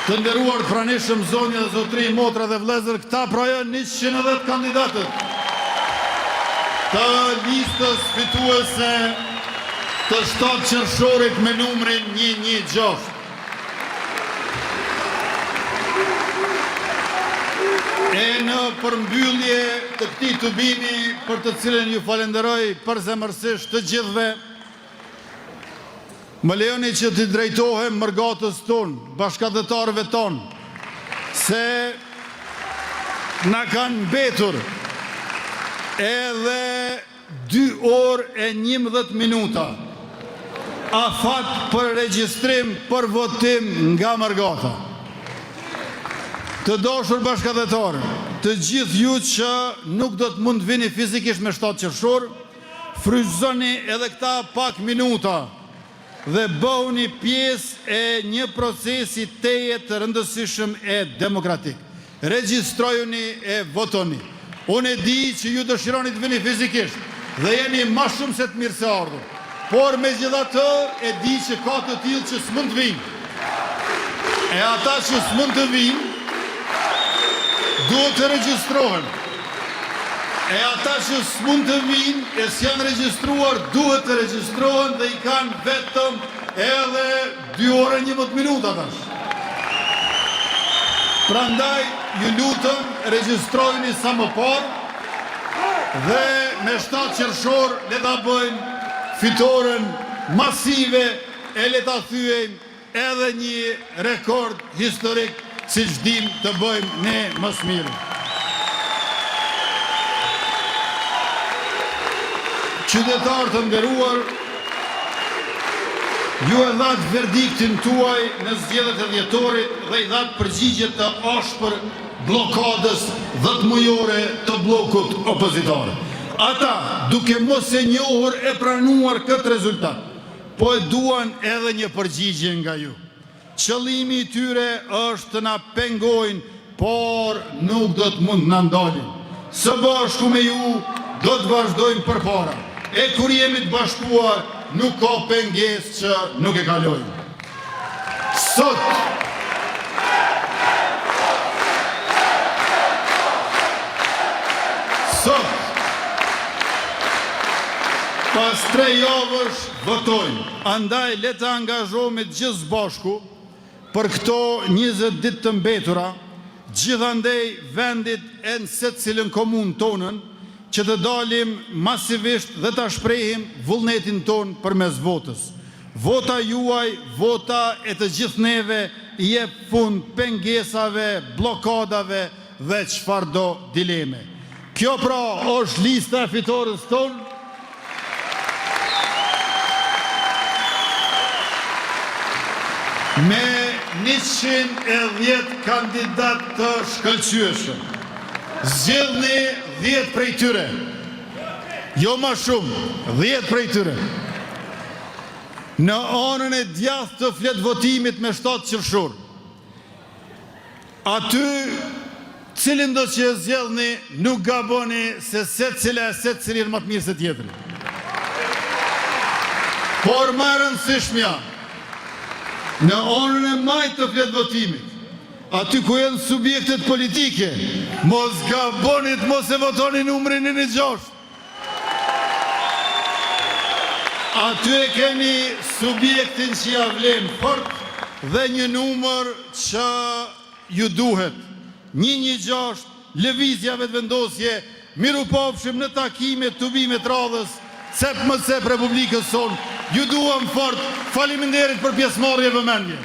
Të nderuar të pranishëm zonja dhe zotërinj, motra dhe vëllezër, këta pra janë 110 kandidatët të listës fituese të 7 qershorit me numrin 116. E në përmbyllje të këtij tubimi për të cilin ju falenderoj përzemërsisht të gjithëve, Më lejoni që t'i drejtohem mërgatës tonë, bashkatdhetarëve tanë, se na kanë mbetur edhe dy orë e 11 minuta afat për regjistrim për votim nga mërgata. Të dashur bashkatdhetarë, të gjithë ju që nuk do të mund të vini fizikisht me 7 qershor, Shfrytëzoni edhe këta pak minuta dhe bëhuni pjesë e një procesi tejet të rëndësishëm e demokratik. Regjistrojuni e votoni. Unë e di që ju dëshironi të vini fizikisht dhe jeni ma shumë se të mirëseardhur, por megjithatë e di që ka të tillë që s'mund të vijnë. E ata që s'mund të vijnë, duhet të regjistrohen. E ata që s'mund të vijnë e s'janë regjistruar duhet të regjistrohen dhe i kanë vetëm edhe 2 orë e 11 minuta tash. Prandaj ju lutem regjistrohuni sa më parë dhe me 7 qershor le ta bëjmë fitoren masive e le ta thyejmë Edhe një rekord historik siç dimë të bëjmë ne më së miri. Qytetarë të nderuar, ju e dhatë verdiktin tuaj në zgjedhjet e dhjetorit dhe i dhatë përgjigje të ashpër bllokadës dhjetëmujore të bllokut opozitar. Ata, duke mos e njohur e pranuar këtë rezultat, Po e duan edhe një përgjigje nga ju. Qëllimi i tyre është të na pengojnë, por nuk do të mund të na ndalin. Së bashku me ju do të vazhdojmë përpara. E kur jemi të bashkuar, nuk ka pengesë që nuk e kalojmë. Sot, Sot, pas tre javësh votojmë. Andaj le të angazhohemi të gjithë së bashku për këto 20 ditë të mbetura, gjithandej vendit e në secilën komunë tonën, që të dalim masivisht dhe ta shprehim vullnetin tonë përmes votës. Vota juaj, vota e të gjithë neve i jep fund pengesave, bllokadave dhe çfarëdo dileme. Kjo pra është lista e fitores tonë. Me 110 kandidatë të shkëlqyeshëm. Zgjidhni 10 prej tyre. Jo ma shumë, 10 prej tyre. Në anën e djathtë të fletëvotimit me 7 qershor. Aty, cilindo që e zgjedhni, nuk gaboni se secila e secili janë më të mirë se tjetri. Por më e rëndësishmja, në anën e majtë të fletëvotimit, aty ku janë subjektet politike, mos gaboni të mos e votoni numrin 16. Aty e keni subjektin që ja vlen fort dhe një numër që ju duhet. 116, Lëvizja Vetëvendosje, mirupafshim në takime, tubime të radhës, cep më cep Republikës sonë. Ju duam fort, faleminderit për pjesëmarrje e vëmendje.